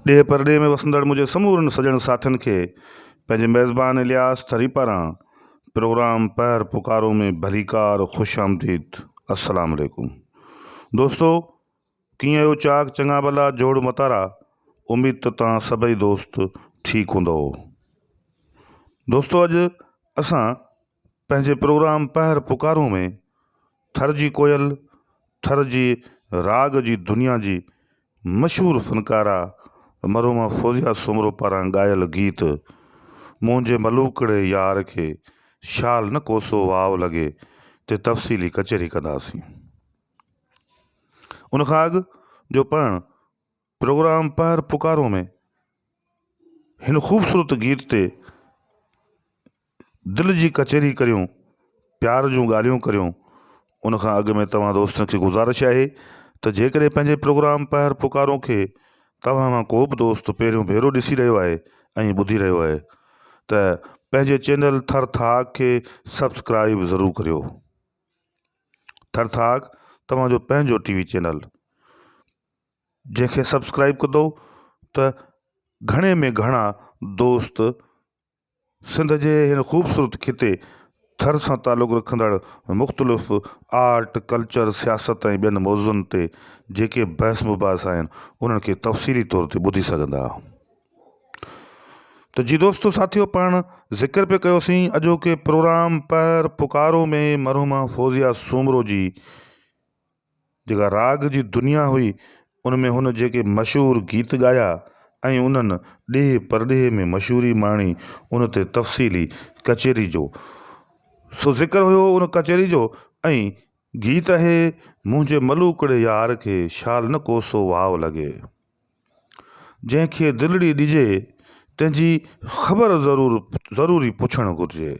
ڏيهه پرڏيهه ۾ وسندڙ منهنجي سمورن سڄڻ ساٿين کي پنهنجي ميزبان الياس ٿري پاران پروگرام پهر پڪارو ۾ ڀليڪار خوش آمديد السلام عليڪم دوستو ڪيئن آهيو چاڪ چڱا ڀلا جوڙ متارا اميد ته توهان سڀئي دوست ٺيڪ هوندؤ دوستو اڄ اسان پنهنجي پروگرام پهر پڪارو ۾ ٿر جي ڪوئل، ٿر جي راڳ جي دنيا جي مشهور فنڪاره مرحومه فوزيه سومرو پاران ڳايل گيت منهنجي ملوڪڙي يار کي شال نه ڪوسو واء لڳي تي تفصيلي ڪچهري ڪنداسين. ان کان اڳ جو پاڻ پروگرام پهر پڪارو ۾ هن خوبصورت گيت تي دل جي ڪچهري ڪريون پيار جون ڳالهيون ڪريون ان کان اڳ ۾ توهان دوستن کي گذارش آهي ته جيڪڏهن پنهنجي پروگرام پهر پڪارو کي توهان مان ڪو به دوست پهريون ڀيرو ڏسي رهيو آهي ۽ ٻڌي رهيو آهي ته پنهنجي چينل ٿر ٿاڪ کي سبسڪرائب ضرور ڪريو ٿر ٿاڪ توهان جو پنهنجو ٽي وي چينل جنهن کي سبسڪرائب ڪندو ته گهڻي ۾ گهڻا دوست سنڌ جي هن خوبصورت خطي ٿر سان تعلق رکندڙ مختلف آرٽ، ڪلچر، سياست ۽ ٻين موضوعن تي جيڪي بحث مباحثا آهن انهن کي تفصيلي طور تي ٻڌي سگهندا. ته جي دوستو ساٿيو پاڻ ذڪر پئي ڪيوسين اڄوڪي پروگرام پهر پڪارو ۾ مرحومه فوزيه سومرو جي جيڪا راڳ جي دنيا هئي ان ۾ هن جيڪي مشهور گيت ڳايا ۽ انهن ڏيهه پرڏيهه ۾ مشهوري ماڻي ان تي تفصيلي ڪچهري جو سو ذڪر هيو ان ڪچهري جو ۽ گيت اهي منهنجي ملوڪڙي يار کي شال نه ڪوسو واء لڳي جنهن کي دلڙي ڏجي تنهن جي خبر ضرور ضروري پڇڻ گهرجي.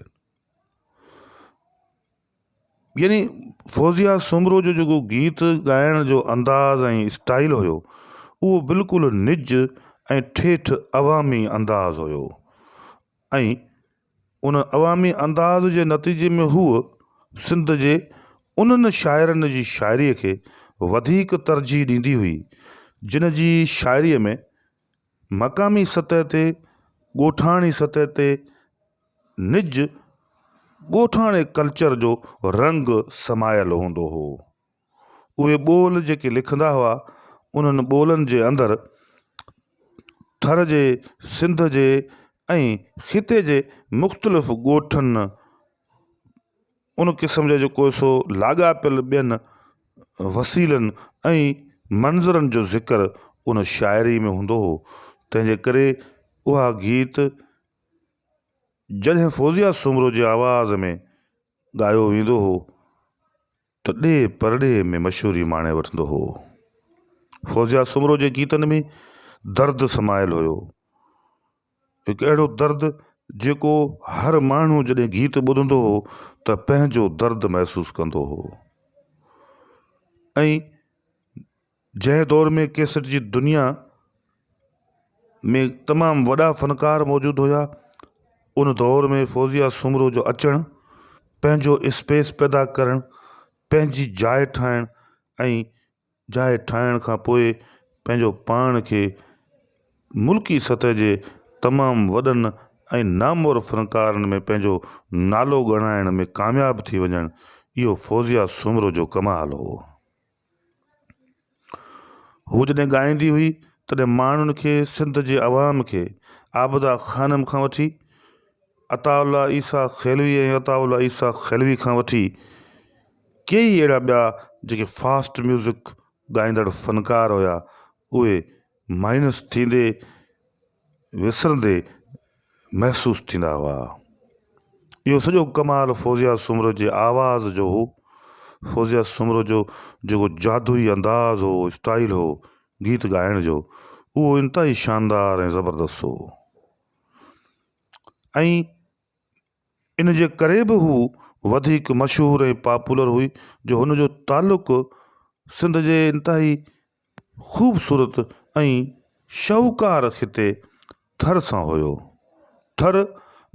يعني فوزيه سومرو جو جيڪو گيت ڳائڻ جو انداز ۽ اسٽائيل هيو اهو بلڪل نج ۽ ٺيٺ عوامي انداز هيو ۽ ان عوامي انداز جي نتيجي ۾ هوء سنڌ جي انهن شاعرن جي شاعريء کي وڌيڪ ترجيح ڏيندي هئي جن جي شاعريء ۾ مقامي سطح تي ڳوٺاڻي سطح تي نج ڳوٺاڻي ڪلچر جو رنگ سمايل هوندو هو. اهي ٻول جيڪي لکندا هئا، انهن ٻولن جي اندر ٿر جي، سنڌ جي ۽ خطي جي مختلف ڳوٺن ان قسم جا جيڪو سو لاڳاپيل ٻين وسيلن ۽ منظرن جو ذڪر ان شاعري ۾ هوندو هو، تنهن جي ڪري اها گيت جڏهن فوزيه سومرو جي آواز ۾ ڳايو ويندو هو ته ڏيهه پرڏيهه ۾ مشهوري ماڻي وٺندو هو. فوزيه سومرو جي گيتن ۾ درد سمايل هيو. هڪ اهڙو درد جيڪو هر ماڻهو جڏهن گيت ٻڌندو هو ته پنهنجو درد محسوس ڪندو هو ۽ جنهن دور ۾ ڪيسٽ جي دنيا ۾ تمام وڏا فنڪار موجود هيا ان دور ۾ فوزيه سومرو جو اچڻ پنهنجو اسپيس پيدا ڪرڻ پنهنجي جاء ٺاهڻ ۽ جاء ٺاهڻ کان پوء پنهنجو پاڻ کي ملڪي سطح جي تمام وڏن ۽ نامور فنڪارن ۾ پنهنجو نالو ڳڻائڻ ۾ ڪامياب ٿي وڃڻ اهو فوزيه سومرو جو ڪمال هو. هوء جڏهن ڳائيندي هئي تڏهن ماڻهن کي سنڌ جي عوام کي عابده خانم کان وٺي عطاء الله عيسيٰ خيلوي ۽ عطاء الله عيسيٰ خيلوي کان وٺي ڪيئي اهڙا ٻيا جيڪي فاسٽ ميوزڪ ڳائيندڙ فنڪار هيا اهي مائنس ٿيندي وسرندي محسوس ٿيندا هئا. اهو سڄو ڪمال فوزيه سومرو جي آواز جو هو. فوزيه سومرو جو جيڪو جادوئي انداز هو، اسٽائيل هو گيت ڳائڻ جو، اهو انتهائي شاندار ۽ زبردست هو. ۽ ان جي ڪري به هو وڌيڪ مشهور ۽ پاپولر هئي جو هن جو تعلق سنڌ جي انتهائي خوبصورت ۽ شاهوڪار خطي ٿر سان هيو. ٿر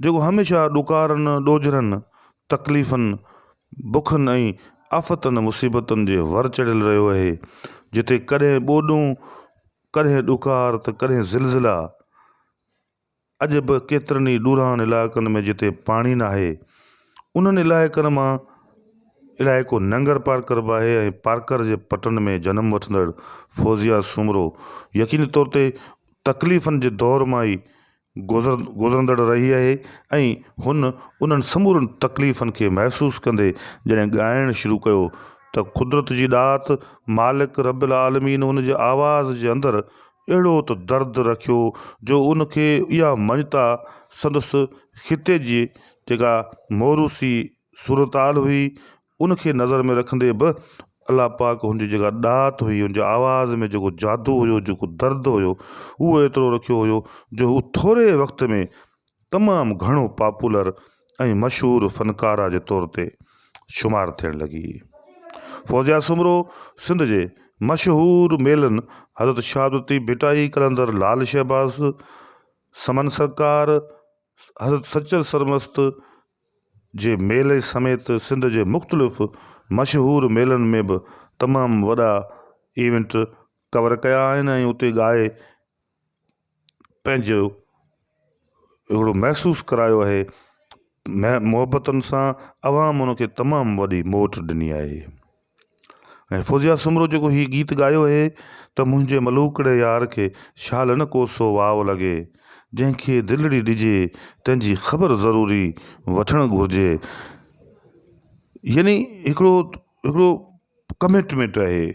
جيڪو هميشه ڏڪارن، ڏوجهرن، تڪليفن، بکن ۽ آفتن مصيبتن جي ور چڙهيل رهيو اهي، جتي ڪڏهن ٻوڏون، ڪڏهن ڏڪار ته ڪڏهن زلزلا. اڄ به ڪيترن ئي ڏورانهن علائقن ۾ جتي پاڻي ناهي، انهن علائقن مان علائقو ننگر پارڪر به آهي ۽ پارڪر جي پٽن ۾ جنم وٺندڙ فوزيه سومرو يقيني طور تي تڪليفن جي دور مان ئي گذر گذرندڙ رهي آهي ۽ هن انهن سمورن تڪليفن کي محسوس ڪندي جڏهن ڳائڻ شروع ڪيو ته قدرت جي ڏات مالڪ رب العالمين ان جي آواز جي اندر اهڙو ته درد رکيو جو ان کي اها مڃتا سندس خطي جي جيڪا موروثي صورتحال هئي ان کي نظر ۾ رکندي به الله پاڪ هن جي جيڪا ڏات هئي هن جي آواز ۾ جيڪو جادو هيو جيڪو درد هيو اهو ايترو رکيو هيو جو هو ٿوري وقت ۾ تمام گهڻو پاپولر ۽ مشهور فنڪاره جي طور تي شمار ٿيڻ لڳي. فوزيه سومرو سنڌ جي مشهور ميلن حضرت شاهه عبداللطيف ڀٽائي، قلندر لعل شهباز، سمن سرڪار، حضرت سچل سرمست جي ميلي سميت سنڌ جي مختلف مشهور ميلن ۾ به تمام وڏا ايونٽ ڪور ڪيا آهن ۽ اتي ڳائي پنهنجو هڪڙو محسوس ڪرايو آهي محبتن سان عوام ان کي تمام وڏي موٽ ڏني آهي. ۽ فوزيه سومرو جيڪو هي گيت ڳايو اهي ته منهنجي ملوڪڙي يار کي شال نه ڪو سو واء لڳي، جنهن کي دلڙي ڏجي تنهن جي خبر ضروري وٺڻ گهرجي يعني هڪڙو هڪڙو ڪمٽمينٽ اهي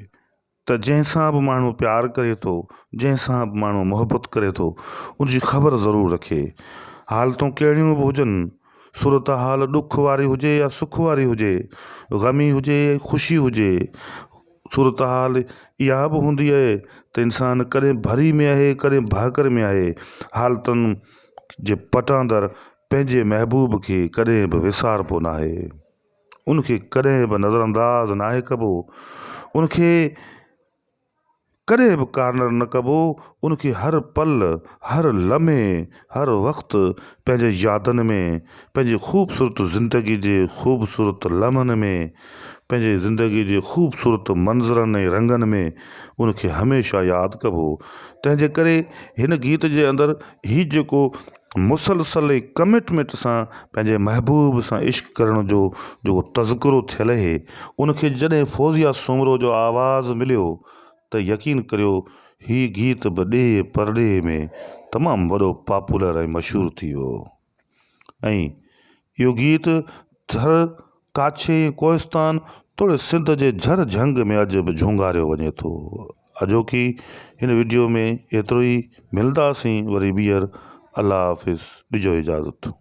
ته جنهن سان به ماڻهو پيار ڪري ٿو، جنهن سان به ماڻهو محبت ڪري ٿو، ان جي خبر ضرور رکي. حالتون ڪهڙيون به هجن، صورتحال ڏک واري هجي يا سک واري هجي، غمي هجي يا خوشي هجي، صورتحال اها به هوندي آهي ته انسان ڪڏهن ڀري ۾ آهي ڪڏهن ڀاڪر ۾ آهي، حالتن جي پٽاندر پنهنجي محبوب کي ڪڏهن به وساربو ناهي، ان کي ڪڏهن به نظرانداز ناهي ڪبو، ان کي ڪڏهن به ڪارنر نه ڪبو، ان کي هر پل، هر لمحي، هر وقت پنهنجي يادن ۾، پنهنجي خوبصورت زندگي جي خوبصورت لمحن ۾، پنهنجي زندگي جي خوبصورت منظرن ۽ رنگن ۾ ان کي هميشه ياد ڪبو. تنهن جي ڪري هن گيت جي اندر هي جيڪو مسلسل ۽ ڪمٽمينٽ سان پنهنجي محبوب سان عشق ڪرڻ جو جيڪو تذڪرو ٿيل اهي ان کي جڏهن فوزيه سومرو جو آواز مليو ته يقين ڪريو هي گيت به ڏيهه پرڏيهه ۾ تمام وڏو پاپولر ۽ مشهور ٿي ويو ۽ اهو گيت ٿر، ڪاڇي ۽ ڪوهستان توڙي سنڌ جي جھر جھنگ ۾ اڄ به جھونگاريو وڃي ٿو. اڄوڪي هن وڊيو ۾ ايترو ئي ملنداسين وري ٻيهر الله حافظ ڏجو اجازت.